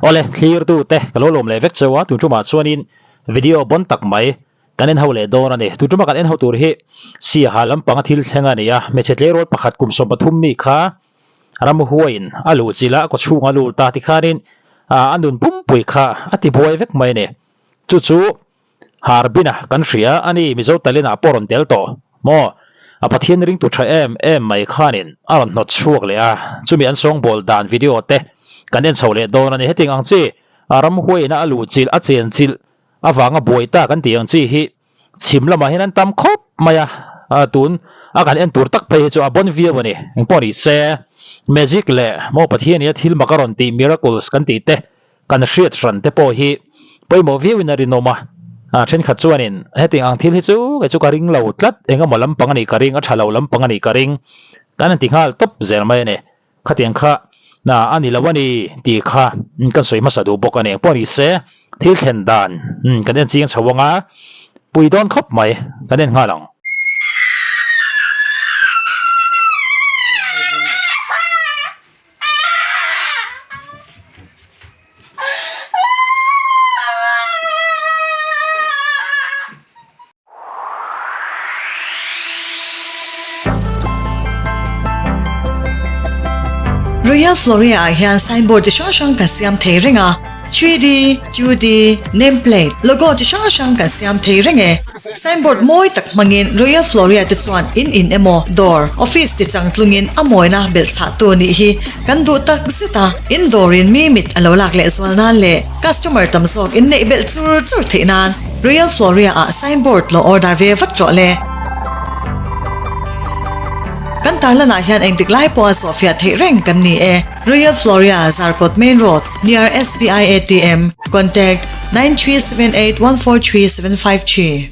Awle, thlirtute ka lo lawm leh vek cheu a, tun tumah chuanin video bon tak mai kan en ho leh dawn a ni. Tun tuma kan en ho tur hi Siaha lampanga thil thleng a ni a, hmeichhe tleirawl pakhat kum 13 mi kha ramhuaiin a luh chilh a, a kawchhung a lut ta tikhanin a nun pumpui kha a ti buai vek mai a ni. Chu chu Harbin-a kan hria a ni, Mizo talent-ah pawh a rawn tel tawh maw? A Pathian ringtu tha em em mai khanin a rawn hnawt chhuak leh a, chumi an sawngbawl dan video te kan en chho leh dawn a ni. Hetiang ang chi ramhuaiin a luh chilh, a chen chilh avanga buai ta kan tih ang chi hi chhim lamah hian an tam khawp mai a, tun a kan en tur tak phei hi chu a bon viau a ni. Engpawh ni se, magic leh maw Pathianin a thil mak a rawn tih miracles kan tih te Kan hriat hran te pawh hi pawimawh viauin a rinawm a, thenkhat chuanin hetiang ang thil hi chu kei chu ka ring lo tlat, eng emaw lampang a nih ka ring, a tha lo lampang a nih ka ring kan han ti nghal tawp zel mai a ni. Khatiang kha a ni lo a ni tih kha kan sawi hmasa duh bawk a ni. Engpawh ni se thil thlen dan kan en chiang chho ang a, pui dawn khawp mai kan en nghal ang. Royal Floria ah hian signboard chi hrang hrang kan siam thei reng a, 3D, 2D, name plate, logo chi hrang hrang kan siam thei reng e. Signboard mawi tak hmangin Royal Floria te chuan in in emaw dawr, office ti chang tlungin a mawina belhchhah tu nih hi kan duh tak zet a, in dawrin mi mit a lo lak leh zual nan leh customer tam zawk in neih belh chur chur theih nan Royal Floria ah signboard lo order ve vat rawh le. Kan tarlan ah hian engtik lai pawha zawhfiah theih reng kan ni e. Royal Floria, Zarkawt Main Road, near SBI ATM, contact 9378143753.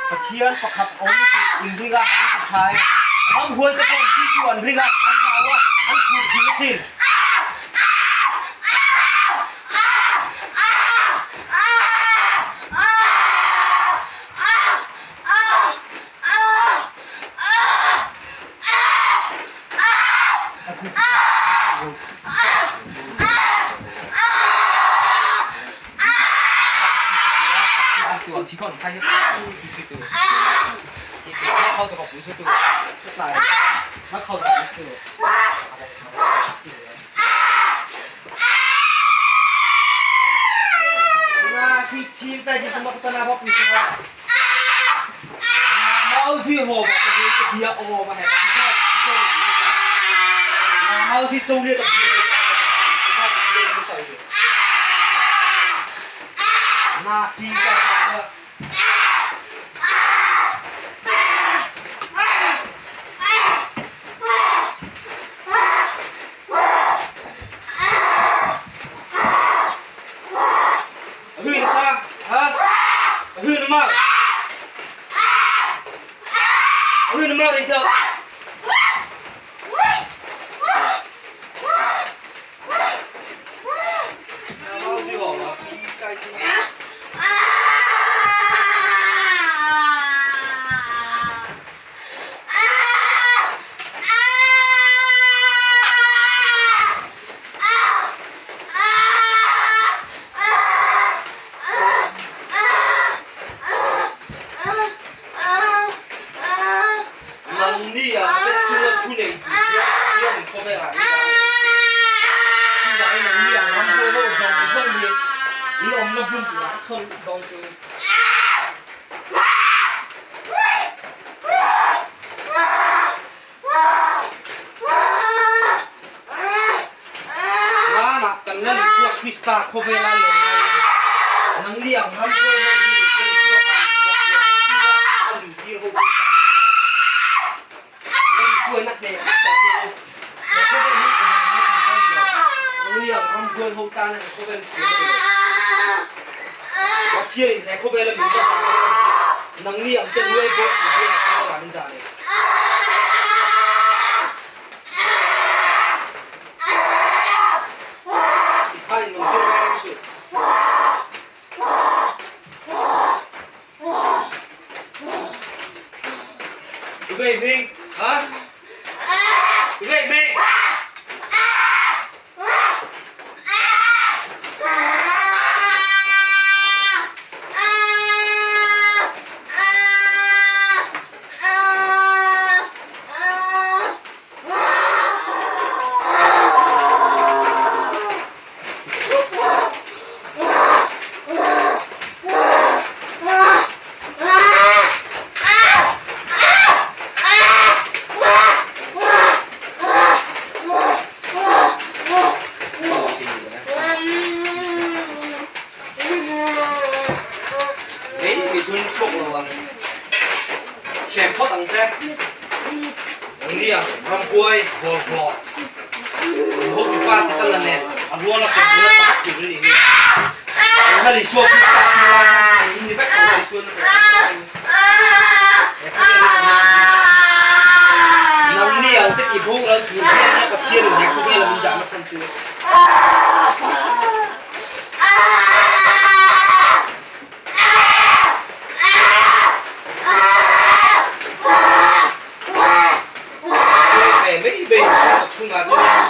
Pathian pakhat awm tih inring a, an ti tha e. Ramhuai te pawh khi chu an ring a, an hlau a, an khur thin asin.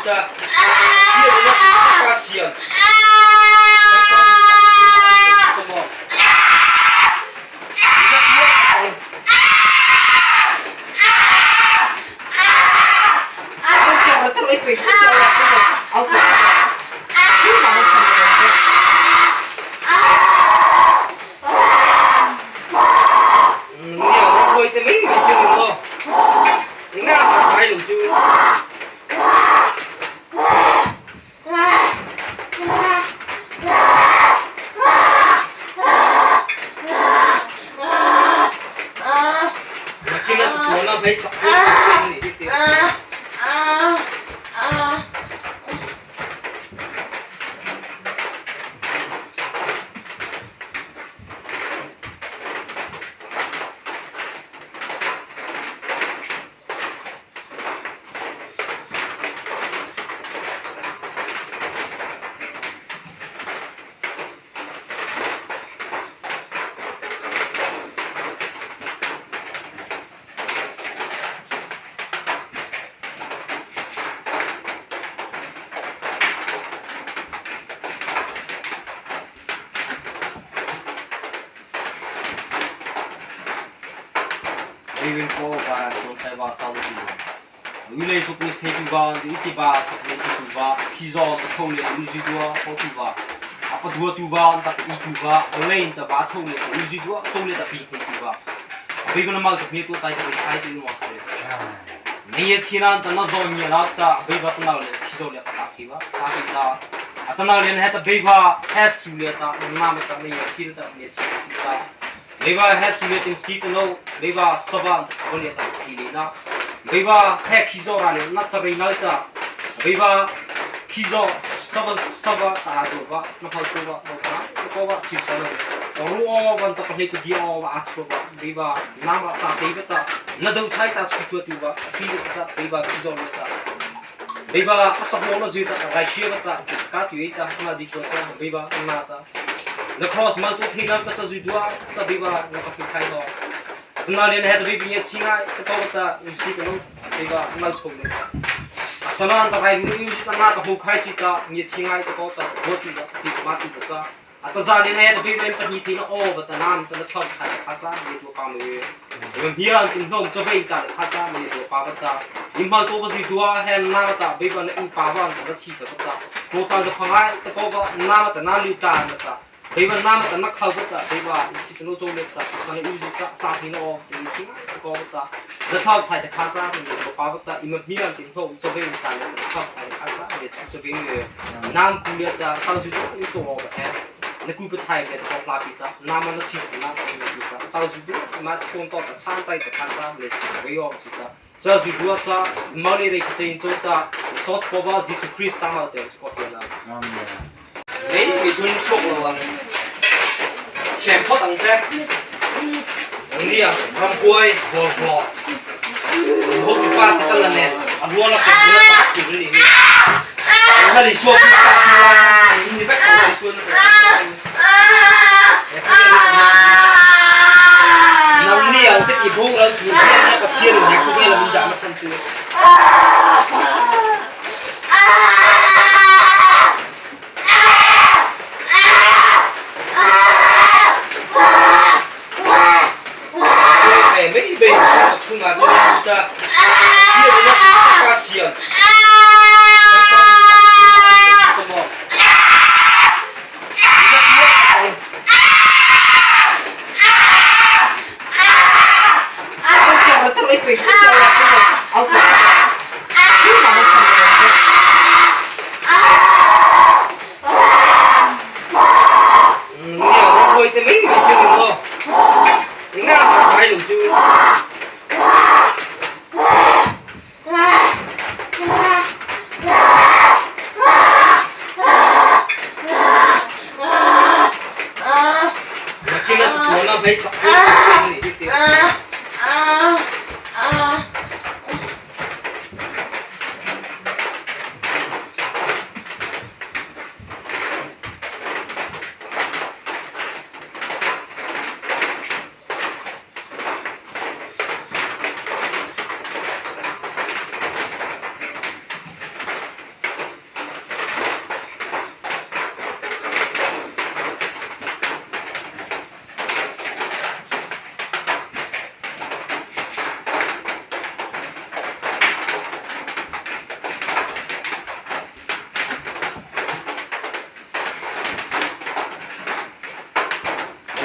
ta Thianina ka siam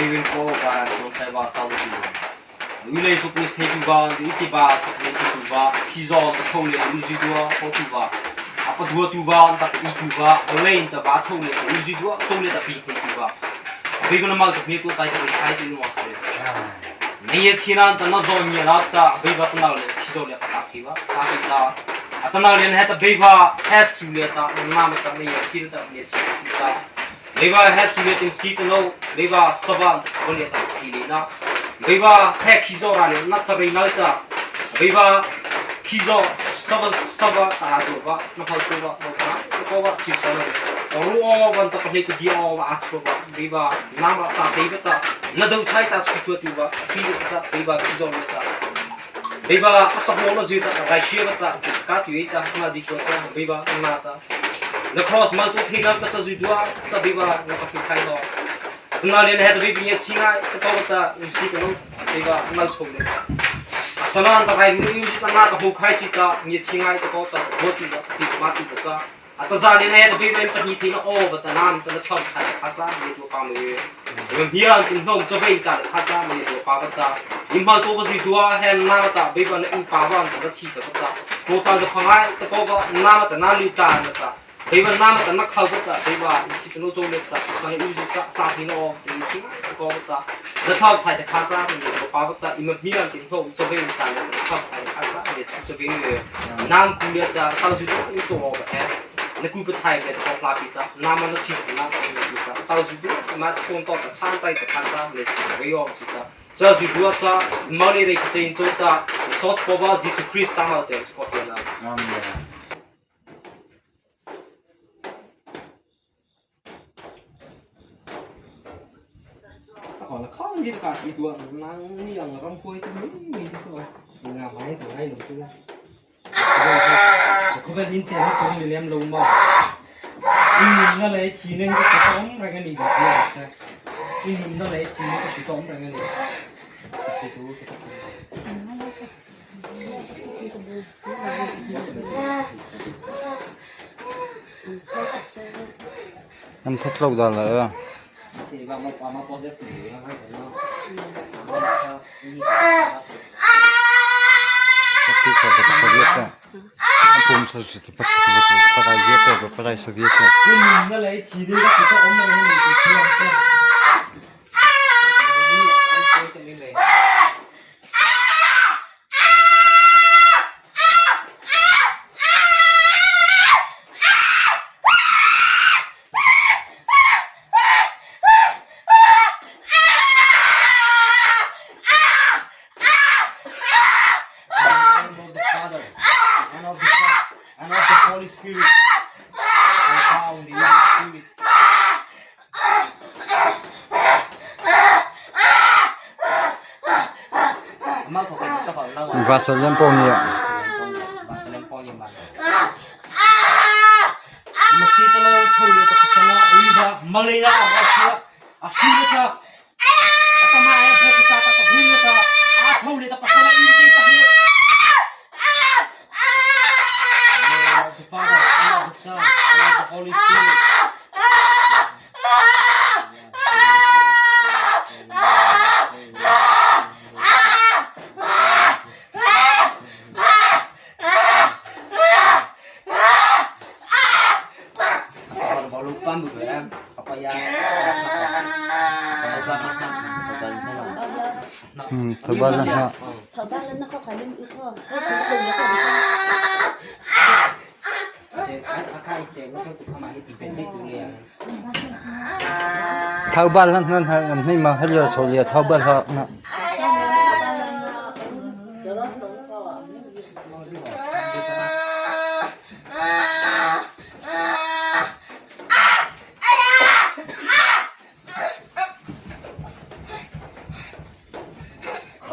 Riwin ko ba chon sai ba tau tu. Ui lei su pnis thei tu ba tu chi ba sok le tu ba khi zo ta chho le u ji dua ko tu ba apa dua tu ba ta i tu ba lein ta ba chho le u ji dua chho le ta pi thei tu ba bi ko mal ta phi tu tai ta thai tu mo se nei ye china ta na zo ni la ta bi ba ta na le khi zo le ta khi ba sa ki ta atana le he ta bi ba he su le ta na ma ta nei ye chil ta ne chi ta Leiba he su le tin si te lo leiba saban ko le ta chi le na leiba he khi zo ra le na chari na ta leiba khi zo saba saba ta do ba na phal ko ba no ta ko ba chi sa lo ru o ban ta ko le ti o ba a chu ba leiba na ma ta te ba ta na do chai cha chu tu tu ba pi ta leiba khi zo le ta leiba asa mo na ji ta rai shi ba ta ka tu cha na di ko ta leiba na ta na cross mal tu thina ta cha zui dua cha biba na ka thai no na le he bi bi chi nga ta ko ta um si ko biba mal chho le asalan ta rai ni yu cha nga ta hu khai chi ta ni chi nga ta ko ta ho ti ba ti ma ti ta cha ata za le ne ta bi ben pa ni thina o ba ta nam ta na thom kha kha cha ni tu pa me ngam hian tin hom cho vein cha kha cha me tu pa ba ta im mal to ba zui dua hen na ta bi ba na in pa ba ta ba chi ta ba ta ko ta da phangai ta ko ba na ta na lu ta na ta Deva nama ta na khal ta deva si no zo le ta sang u ji ta ta thi no ti chi ko ta na thau thai ta kha cha ni ko pa ta im mi an tin ho zo ve cha le ta thau thai kha cha le chu zo ve nam ku le ta ta ju to to ba he na ku pa thai le ta pla pi ta nam na chi na ta ni ta ta ju ma kon to ta chan tai ta kha cha le ve yo chi ta cha ju du cha ma le re chain cho ta sos po ba Jesus Christ ta ma te ko na Amen. Còn là không gì cả thì đùa năng ni ang ram khuây thì mấy mình thôi ngà máy thì hay lùng chứ có vẻ in xe nó cũng bị lem lùng mà in nó lấy chỉ nên cái tóm ra cái này thì sẽ in nó lấy chỉ nên cái tóm ra cái này thì chú Am that lo dan la thì vào một mà process thì nó hay nó ti ka ka soviet am pum sa su ta pa pa pa ye pa pa pa soviet nó lấy chỉ đi các cái ống này thì chưa And of the Son, and of the Holy Spirit. And bound the Holy Spirit. Vasal lem pong ni Holy Spirit. Thabal na ha Thabal han han han ni ma hal yo chho thabal ha na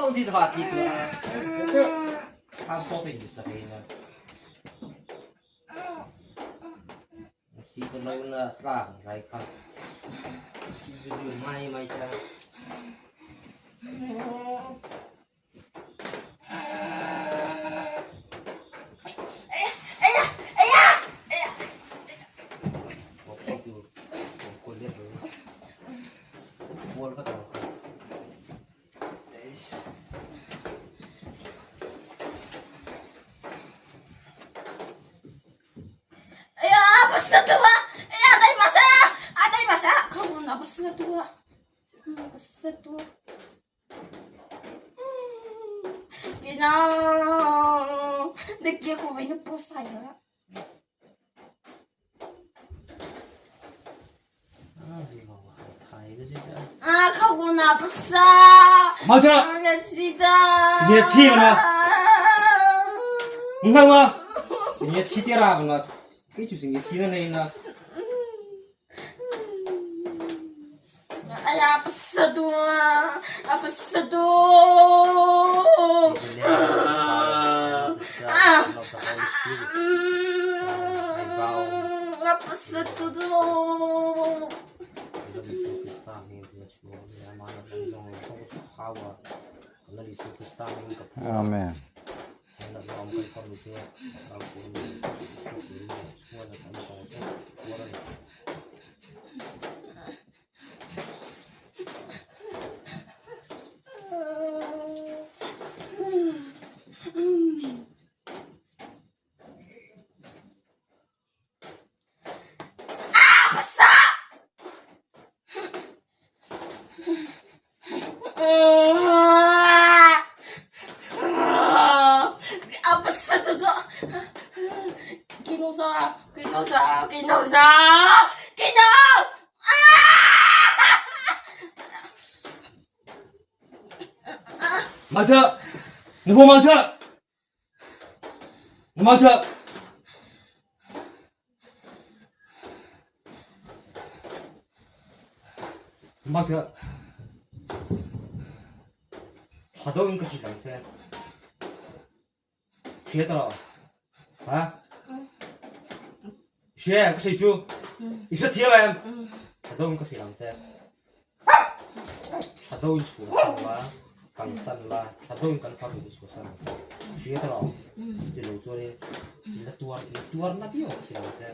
控制的话，记住啊，他说的就是黑呢。Si ko na na rai kha. Ju mai mai sa. Wal ka to. Amen. Mother! Nuvo mother! Mother! Mother! Tha deuh in ka ti lang che. Hria ta lo. Ha? Hria ka sei chu. I hre thiam em? Tha deuh in ka hrilh ang che. Tha deuh in chhuah san la, kal san la, tha deuh in kan farnu chu chhuah san ang che. Hria ta lo. Chuti lo chuan in i la tuar, i la tuar na viau ang hrilh ang che.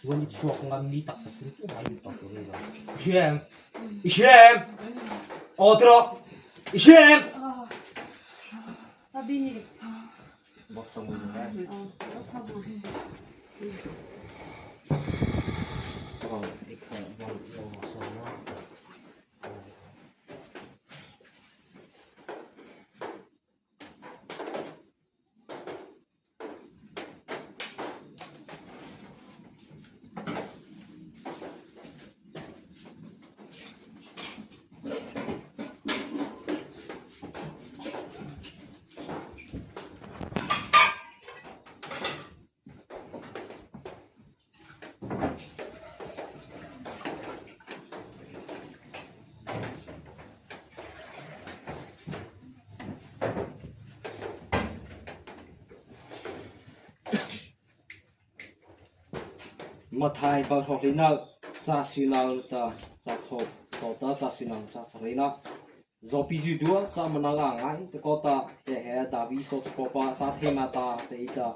Chuan i chhuak ngam mi taksa chhung tumah i lut tawh tur a ni lo. I hria em? I hria em? Aw ti rawh. I hria em? Mathai balhawk linak ca sinang ta ca thok to ta ca sinang ca charina Zawpi zu dua ca manal a ngai te ko ta te he Davi so cha ko pa ca the ma ta te i ta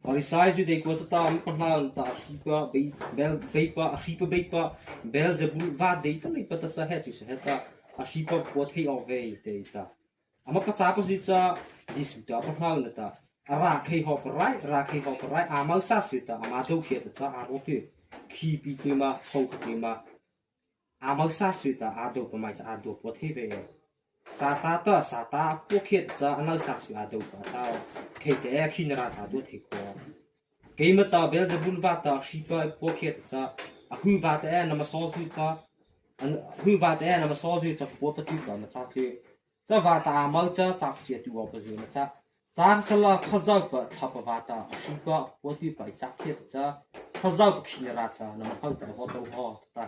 Farisai zu dei ko sa ta mi pa hnal ta hri pa bei bel bei pa hri pa bei pa Beelzebul va dei ta lei pa ta cha he chi se he ta a hri pa phua thei ok ve te i ta Ama paca pa zui ca Jesuh ta pa hngal na ta a ra khei ho pa rai ra khei ho pa rai a mau sa sui ta ama do khia ta cha a ro tu khi pi tu ma chho kha tu ma a mau sa sui ta a do pa mai cha a do po the ve sa ta ta sa ta po khia ta cha anal sa sui a do pa ta khei te khi na ra ta do the kho keima ta Beelzebul va ta hri pa po khia ta cha a hui va ta e na ma so zui cha an hui va ta e na ma so zui cha po pa tu pa ma cha thu Ca va ta mal ca cak cia tu pa zu na ca cang sala khazau pa thla pa va ta a hri pa pua tu pa i cak khiat ca khazau pa khin ra cha na ma hal ta ho to ho ta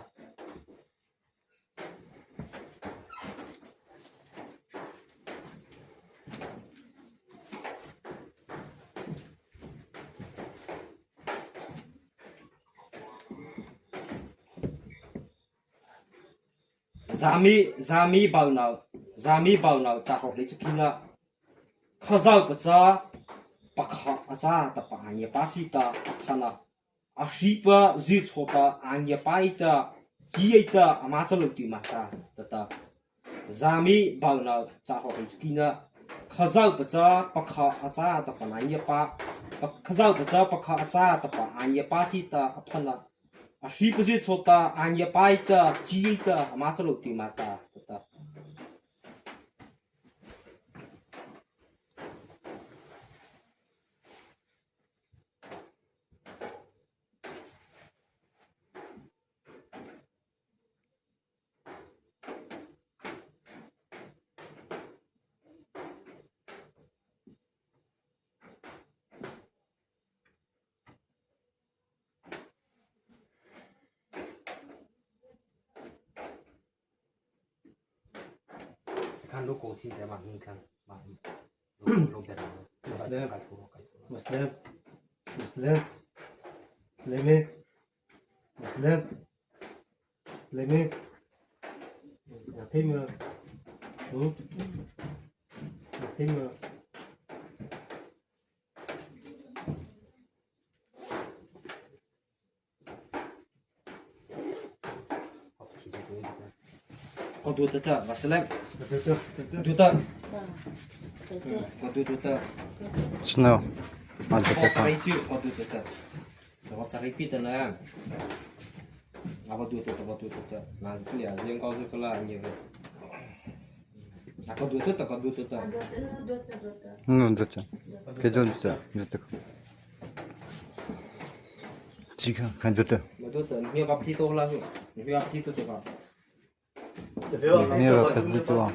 Zami zami balnau cahrok le cakin ah khazau paca pakha a ca ta pa ngia pa ci ta a phan ah a hri pa zi chaw pa a ngia pa i ta ci ei ta ama chalo ti ma ta ta ta zami balnau cahrok le cakin ah khazau paca pakha a ca ta pa ngia pa khazau paca pakha a ca ta pa a ngia pa ci ta a phan ah A hri pazi chawta, aa ngia pai ta, ci ta, ama chalo ti ma ta, ta. Khan lo ko chin te ma hming khan ma lo ber Muslim kai tho kai tho Muslim Muslim Muslimi Muslim Muslimi Nathima Nathima Snow. 看，看这这。没有可子多。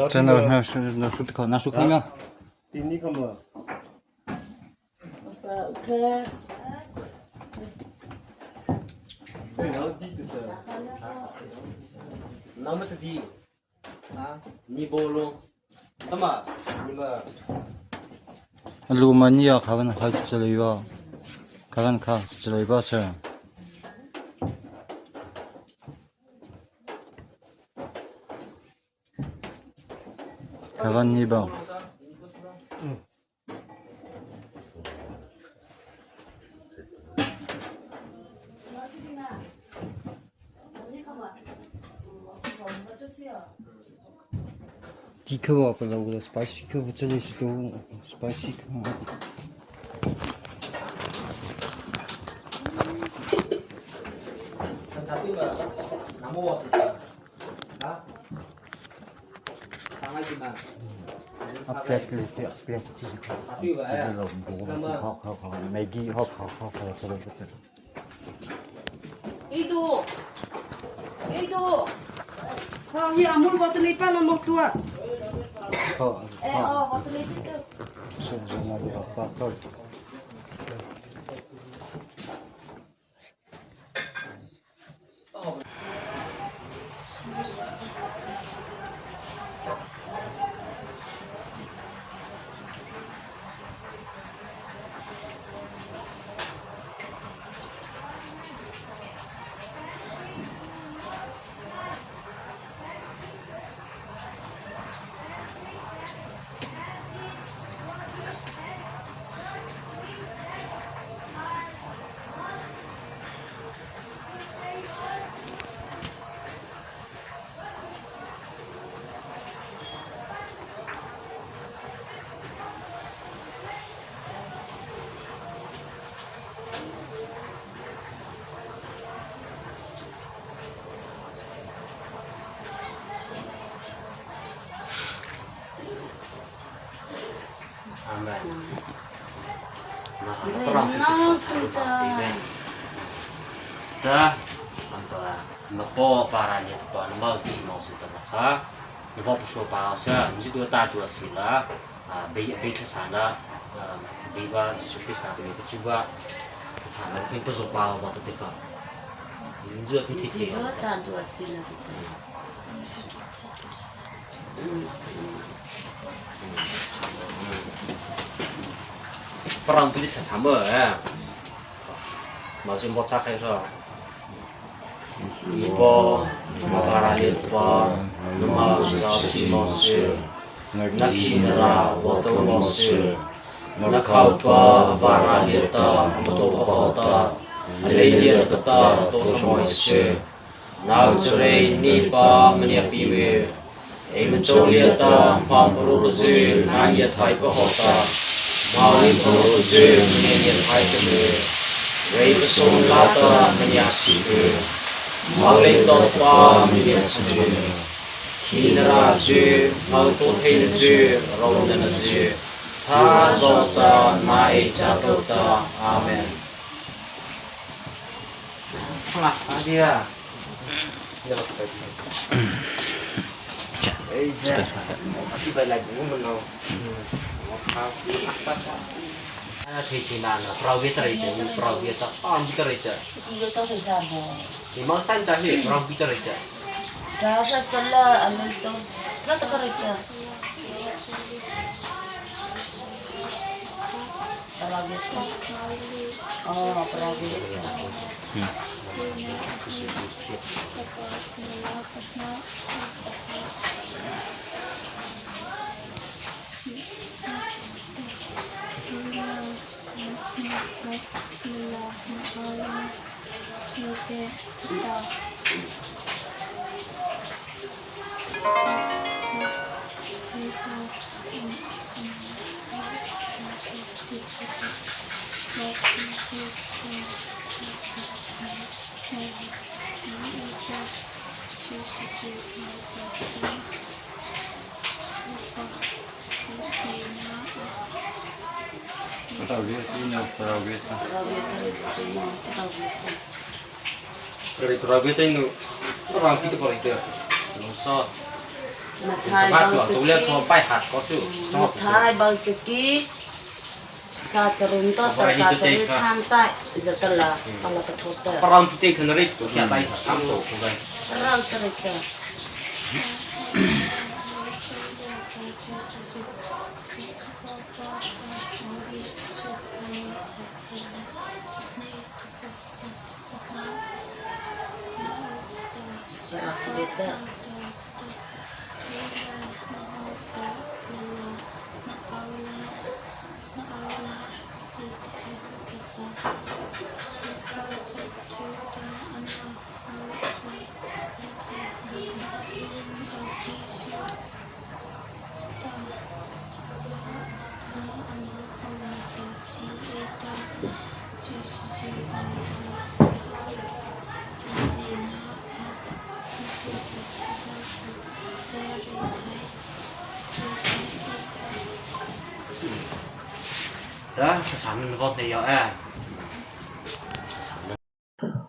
真的那是那是靠那是看看。你看嘛。那么是的啊，你不弄，那么你们。鲁嘛你要看完还是这里吧，看完看这里吧吃。看完你吧。迪克吧，不是我的 spicy 克，这里是都 spicy 克。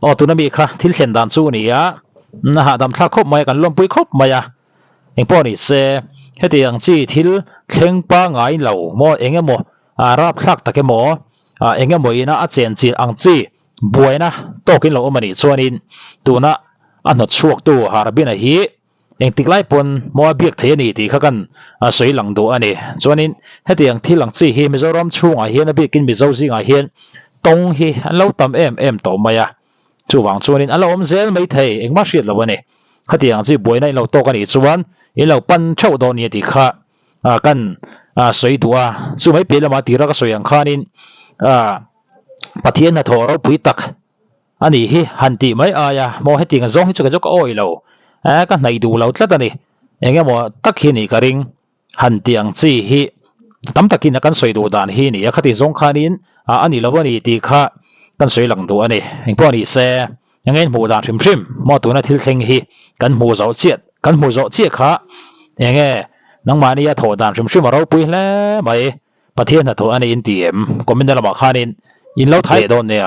Aw tuna mi kha thil thlen dan chu a ni a, a hahdam thlak khawp mai a, kan lawmpui khawp mai a, engpawh ni se heti ang chi thil thleng pangngai lo maw eng emaw rapthlak tak emaw eng emaw ina a chen chilh ang chi buaina tawkin lo awm a nih chuanin tuna a hnawt chhuaktu Harbin-a hi Engtik lai pawn maw a biak thei a ni tih kha kan sawi lang duh a ni. Chuanin hetiang thil ang chi hi Mizoram chhungah hian a biakin Mizo zingah hian tawng hi an lo tam em em tawh mai a. Chuvang chuanin an lo awm zel mai thei engmah hriat lo a ni. Khatiang chi buaina in lo tawk a nih chuan in lo pan theuh dawn nia tih kha kan sawi duh a. Chu mai piah lamah tira ka sawi ang khanin Pathian hnathawh ropui tak A nih hi, han tih mai aia maw hetiang zawng hi chu ka chu ka awi lo, eh ka hnaih duh lo tlat a ni, eng emaw tak hi nih ka ring, han tih ang chi hi tam takin a kan sawi duh dan hi a ni a, khati zawng khanin a ni lo a ni tih kha kan sawi lang duh a ni, engpawh ni se eng nge hmuh dan hrim hrim maw tuna thil thleng hi kan hmuh zawh chiah kan hmuh zawh chiah kha eng nge nangmahnia thawh dan hrim hrim a ropui hle mai. Pathian hnathawh a ni in ti em? Comment na lamah khanin in lo thai leh dawn nia.